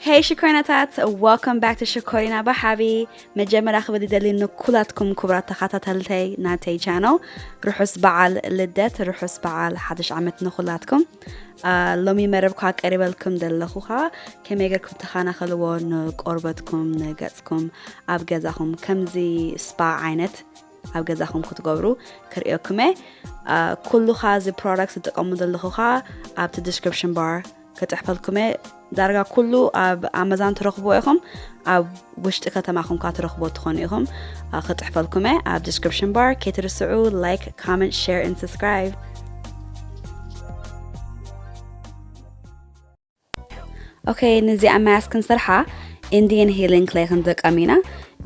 Hey ሽኮሪናታት፣ welcome back to ሽኮሪና ብሓቢ። መጀመርያ ክብል ይደሊ ንኩላትኩም ክቡራት ተኸታተልተይ ናተይ ቻነል ርሑስ በዓል ልደት፣ ርሑስ በዓል ሓድሽ ዓመት ንኩላትኩም። ሎሚ መረብኳ ቀሪበልኩም ዘለኹኻ ከመይ ጌርኩም ተኸናኸልዎ ንቆርበትኩም ንገጽኩም ኣብ ገዛኹም። ከምዚ ስፓ ዓይነት ኣብ ገዛኹም ክትገብሩ ክርእየኩም እየ። ኩሉኻ እዚ ፕሮዳክት ዝጥቀሙ ዘለኹኻ ኣብቲ ዲስክሪፕሽን ባር ክጽሕፈልኩም እየ። ዳርጋ ኩሉ ኣብ ኣማዛን ትረኽብዎ ኢኹም። ኣብ ውሽጢ ከተማኹም ካ ትረኽቦ ትኾኑ ኢኹም። ክጽሕፈልኩም እየ ኣብ ዲስክሪፕሽን ባር። ከይትርስዑ ላይክ፣ ኮመንት፣ ሼር and subscribe። ኦኬ፣ ነዚኣ ማያስ ክንሰርሓ ኢንዲየን ሂሊንግ ክሌይ ክንጥቀም ኢና።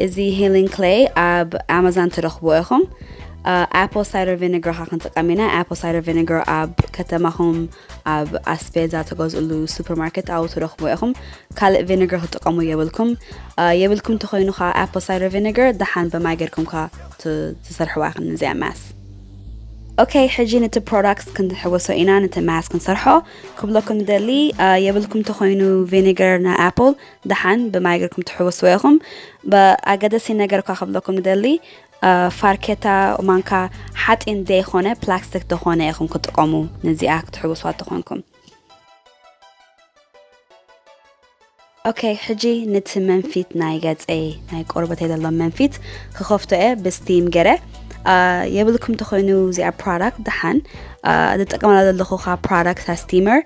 እዚ ሂሊንግ ክሌይ ኣብ ኣማዛን ትረኽብዎ ኢኹም። ኣፕል ሳይደር ቪኒገር ካ ክንጥቀም ኢና። ኣፕል ሳይደር ቪኒገር ኣብ ከተማኹም ኣብ ኣስቤዛ ተገዝእሉ ሱፐርማርኬት ኣብኡ ትረኽብዎ ኢኹም። ካልእ ቪኒገር ክትጥቀሙ የብልኩም። የብልኩም እንተኾይኑ ካ ኣፕል ሳይደር ቪኒገር ደሓን ብማይ ጌርኩም ካ ትሰርሕዋ ኢኹም ነዚኣ ማያስ። ኦኬ፣ ሕጂ ነቲ ፕሮዳክት ክንሕወሶ ኢና። ነቲ ማያስ ክንሰርሖ ክብለኩም ንደሊ። የብልኩም እንተኾይኑ ቪኒገር ን ኣፕል ደሓን ብማይ ጌርኩም ትሕወስዎ ኢኹም። ብኣገደሲ ነገር እኳ ክብለኩም ንደሊ፣ ፋርኬታ ማንካ ሓፂን ዘይኮነ ፕላስቲክ ዝኾነ ኢኹም ክትጥቀሙ። ነዚኣ ክትሕውስዋ ተኾንኩም። ኦኬ፣ ሕጂ ነቲ መንፊት ናይ ገፀይ ናይ ቆርበተይ ዘሎ መንፊት ክኸፍቶ እየ ብስቲም ገረ። የብልኩም እንተኾይኑ እዚኣ ፕሮዳክት ደሓን ዝጥቀመላ ዘለኹ ካብ ፕሮዳክት ስቲመር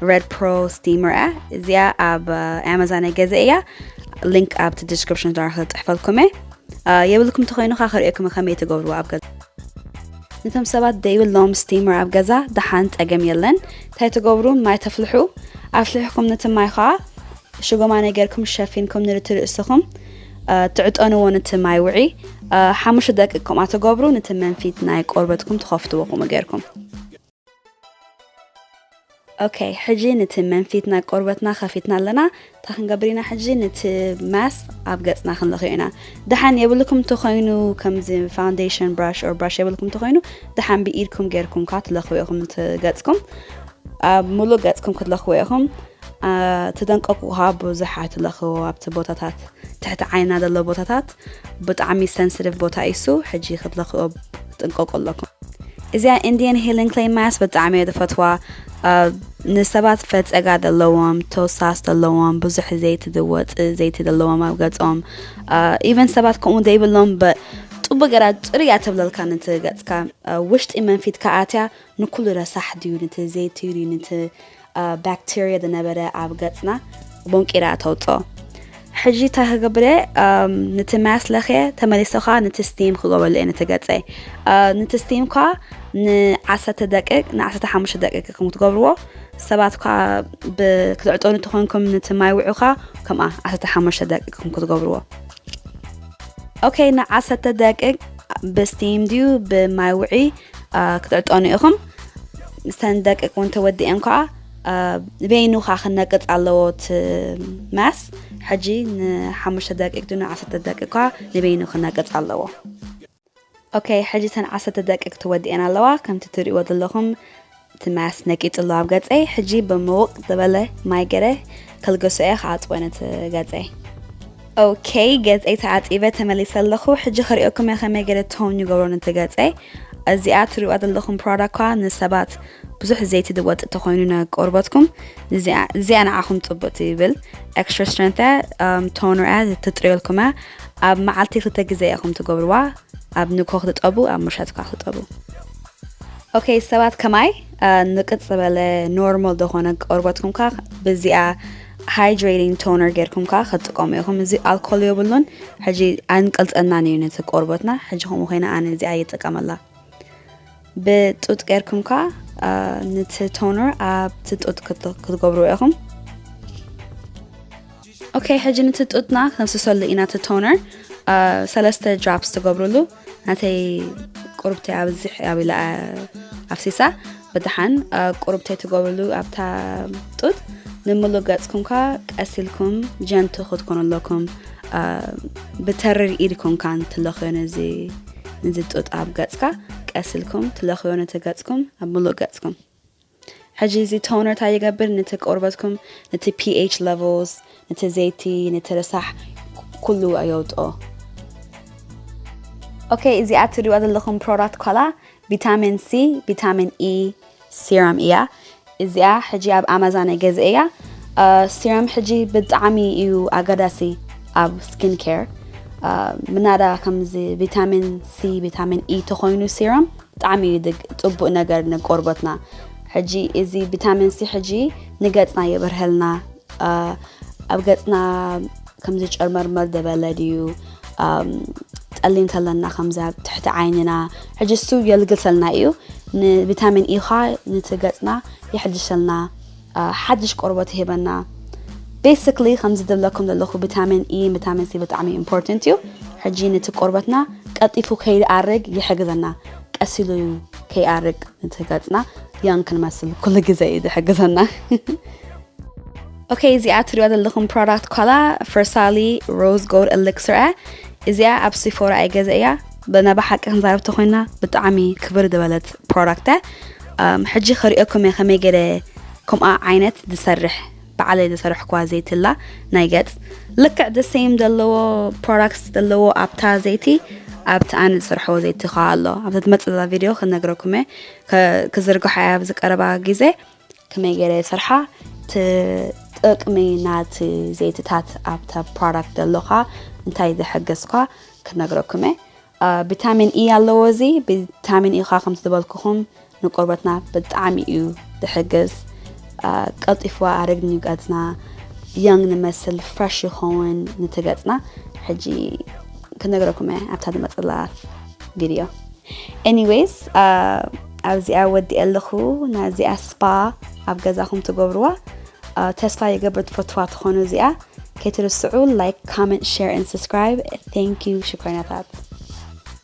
ሬድ ፕሮ ስቲመር እያ። እዚኣ ኣብ ኣማዛን ገዘ እያ። ሊንክ ኣብቲ ዲስክሪፕሽን ዳር ክጥሕፈልኩም እየ። የብልኩም እንተኾይኑ ካ ክርእየኩም ከመይ ትገብርዎ ኣብ ገዛ። ነቶም ሰባት ደይብሎም ስቲመር ኣብ ገዛ ደሓን ጸገም የለን። እንታይ ትገብሩ? ማይ ተፍልሑ። ኣፍሊሕኩም ነቲ ማይ ኸዓ ሽጎማ ነገርኩም ሸፊንኩም ንርቲ ርእስኹም ትዕጠንዎ ነቲ ማይ ውዒ። ሓሙሽተ ደቂቅ ከምኣ ትገብሩ፣ ነቲ መንፊት ናይ ቆርበትኩም ትኸፍትዎ ከምኡ ገይርኩም። ኦኬ፣ ሕጂ ነቲ መንፊት ናይ ቆርበትና ከፊትና ኣለና። እንታይ ክንገብር ኢና ሕጂ? ነቲ ማስ ኣብ ገጽና ክንለኽዮ ኢና። ደሓን የብልኩም እንተኾይኑ፣ ከምዚ ፋውንዴሽን ብራሽ ኦር ብራሽ የብልኩም እንተኾይኑ፣ ደሓን ብኢድኩም ጌርኩም ከኣ ትለኽዎ ኢኹም እቲ ገጽኩም። ኣብ ሙሉእ ገጽኩም ክትለኽዎ ኢኹም። ተጠንቀቁ፣ ብዙሕ ኣይትለኽዎ ኣብቲ ቦታታት፣ ትሕቲ ዓይንና ዘሎ ቦታታት ብጣዕሚ ሰንስቲቭ ቦታ እዩ እሱ። ሕጂ ክትለኽዎ ክትጥንቀቁ ኣለኩም። እዚኣ ኢንዲየን ሂሊንግ ክሌይ ማስ ብጣዕሚ እየ ዝፈትዋ። ንሰባት ፈፀጋ ዘለዎም፣ ተውሳስ ዘለዎም፣ ብዙሕ ዘይቲ ዝወፅእ ዘይቲ ዘለዎም ኣብ ገፆም፣ ኢቨን ሰባት ከምኡ ዘይብሎም፣ ጥቡቅ ገይራ ፅርያ ትብለልካ ነቲ ገፅካ። ውሽጢ መንፊት ከኣትያ ንኩሉ ረሳሕ ድዩ፣ ነቲ ዘይቲ ድዩ፣ ነቲ ባክቴርያ ዝነበረ ኣብ ገፅና ቦንቂራ ተውፅኦ። ሕጂ እንታይ ክገብር እየ? ነቲ ማስ ለኽየ ተመሊሰ ኸዓ ነቲ ስቲም ክገብረሉ እየ ነቲ ገፀይ። ነቲ ስቲም ኳ ንዓሰርተ ደቂቅ፣ ንዓሰርተ ሓሙሽተ ደቂቅ ኢኹም ክትገብርዎ። ሰባት ኳ ክትዕጠኑ ተኾንኩም ነቲ ማይ ውዑ ኳ ከምኣ ዓሰርተ ሓሙሽተ ደቂቅ ኢኹም ክትገብርዎ። ኦኬ፣ ንዓሰርተ ደቂቅ ብስቲም ድዩ ብማይ ውዒ ክትዕጠኑ ኢኹም። ምስተን ደቂቅ እውን ተወዲኤን ከዓ በይኑ ከዓ ክነቅፅ ኣለዎ እቲ ማስ። ሕጂ ንሓሙሽተ ደቂቅ ድዩ ንዓሰርተ ደቂቅ ከዓ ንበይኑ ክነቅፅ ኣለዎ። ኦኬ፣ ሕጂ ተን ዓሰርተ ደቂቅ ተወዲኤን ኣለዋ። ከምቲ ትሪእዎ ዘለኹም እቲ ማስ ነቂፁ ኣሎ ኣብ ገፀይ። ሕጂ ብምውቅ ዝበለ ማይ ገይረ ከልግሶ እየ፣ ክዓፅቦ ነቲ ገፀይ። ኦኬ፣ ገፀይ ተዓፂበ ተመሊሰ ኣለኹ። ሕጂ ከርእየኩም እየ ከመይ ገይረ ቶን ይገብሮ ነቲ ገፀይ። እዚኣ ትሪእዋ ዘለኹም ፕሮዳክት ኳ ንሰባት ብዙሕ ዘይቲ ዝወፅእ ተኾይኑ ንቆርበትኩም፣ እዚኣ ንዓኹም ፅቡቅ ይብል። ኤክስትራ ስትሬንት እያ፣ ቶነር እያ፣ ትጥርየልኩም እያ። ኣብ መዓልቲ ክልተ ግዜ ኢኹም ትገብርዋ። ኣብ ንግሆ ክትጠቡ፣ ኣብ ምሸት ከዓ ክትጠቡ። ኦኬ፣ ሰባት ከማይ ንቅፅ ዝበለ ኖርማል ዝኾነ ቆርበትኩም ከዓ ብዚኣ ሃይድሬቲንግ ቶነር ጌርኩም ከዓ ክትጥቀሙ ኢኹም። እዚ ኣልኮል የብሉን። ሕጂ ኣንቅልፀናን እዩ ነቲ ቆርበትና። ሕጂ ከምኡ ኮይነ ኣነ እዚኣ ይጥቀመላ። ብጡጥ ጌርኩም ከዓ ነቲ ቶነር ኣብቲ ጡጥ ክትገብርዎ ኢኹም። ኦኬ፣ ሕጂ ነቲ ጡጥና ክነፍስሰሉ ኢና። እቲ ቶነር ሰለስተ ድራፕስ ትገብርሉ። ናተይ ቁርብተይ ኣብዝሕ ኣቢላ ኣፍሲሳ። ብድሓን ቁርብተይ ትገብርሉ ኣብታ ጡጥ። ንምሉእ ገጽኩም ከ ቀስ ኢልኩም ጀንት ክትኮኑ ኣለኩም። ብተሪር ኢድኩም ከ ትለኽዮ ነዚ ነዚ ጡጥ ኣብ ገጽካ ቀስ ኢልኩም ትለኽዮ ነቲ ገጽኩም ኣብ ምሉእ ገጽኩም። ሕጂ እዚ ቶነር እንታይ ይገብር? ነቲ ቆርበትኩም፣ ነቲ pH levels፣ ነቲ ዘይቲ፣ ነቲ ረሳሕ ኩሉ የውጥኦ። ኦኬ፣ እዚኣ እትሪእዋ ዘለኹም ፕሮዳክት ኳላ ቪታሚን ሲ፣ ቪታሚን ኢ ሲረም እያ። እዚኣ ሕጂ ኣብ ኣማዛን ገዝአ እያ። ሲረም ሕጂ ብጣዕሚ እዩ ኣገዳሲ ኣብ ስኪን ኬር። ምናዳ ከምዚ ቪታሚን ሲ፣ ቪታሚን ኢ ተኾይኑ ሲረም ብጣዕሚ እዩ ድግ- ጽቡቅ ነገር ንቆርበትና። ሕጂ እዚ ቪታሚን ሲ ሕጂ ንገጽና የብርሀልና። ኣብ ገጽና ከምዚ ጨርመርመር ደበለ ድዩ? ጠሊም ተለና ከምዚ ኣብ ትሕቲ ዓይንና፣ ሕጂ እሱ የልግሰልና እዩ። ንቪታሚን ኢ ኻ ነቲ ገጽና የሕድሰልና፣ ሓድሽ ቆርበት ይህበና። ቤሲክሊ ከምዚ ዝብለኩም ዘለኹ ቪታሚን ኢ፣ ቪታሚን ሲ ብጣዕሚ ኢምፖርታንት እዩ። ሕጂ ነቲ ቆርበትና ቀልጢፉ ከይኣርግ ይሕግዘና። ቀስ ኢሉ እዩ ከይኣርግ ነቲ ገጽና ዮንግ ክንመስል ኩሉ ግዜ እዩ ዝሕግዘና። ኦኬ፣ እዚኣ ትሪእዋ ዘለኹም ፕሮዳክት ኳላ ፈርሳሊ ሮዝ ጎልድ ኤሊክስር እያ። እዚኣ ኣብ ሲፎራ እየ ገዘ እያ። ብናባ ሓቂ ክንዛረብ ተኮይና ብጣዕሚ ክብር ዝበለት ፕሮዳክት እያ። ሕጂ ክሪኦኩም እየ ከመይ ገለ ከምኣ ዓይነት ዝሰርሕ ባዕለይ ዝሰርሕኳ ዘይትላ ናይ ገጽ ልክዕ ደሰይም ዘለዎ ፕሮዳክትስ ዘለዎ ኣብታ ዘይቲ ኣብቲ ኣነ ዝሰርሐዎ ዘይቲ ከ ኣሎ ኣብታ ትመፅእ ዘላ ቪድዮ ክነግረኩም እየ። ክዝርግሖ እያ ኣብዚ ቀረባ ግዜ። ከመይ ገይረ ይሰርሓ፣ እቲ ጥቕሚ ናቲ ዘይትታት ኣብታ ፕሮዳክት ዘሎኻ እንታይ ዝሕገዝኳ ክነግረኩም እየ። ቪታሚን ኢ ኣለዎ። እዚ ቪታሚን ኢ ኻ ከምቲ ዝበልኩኹም ንቆርበትና ብጣዕሚ እዩ ዝሕግዝ። ቀልጢፉ ኣረግ ንገጽና፣ ዮንግ ንመስል፣ ፍረሽ ይኸውን ንትገጽና። ሕጂ ክነግረኩም እየ ኣብታ ዝመጽላ ቪድዮ። ኤኒዌይስ ኣብዚኣ ወዲእ ኣለኹ። ናዚኣ ስፓ ኣብ ገዛኹም ትገብርዋ። ተስፋ ይገብር ትፈትዋ ትኾኑ እዚኣ። ከይትርስዑ ላይክ፣ ኮመንት፣ ሸር ን ሰብስክራይብ። Thank you ሽኮሪናታት።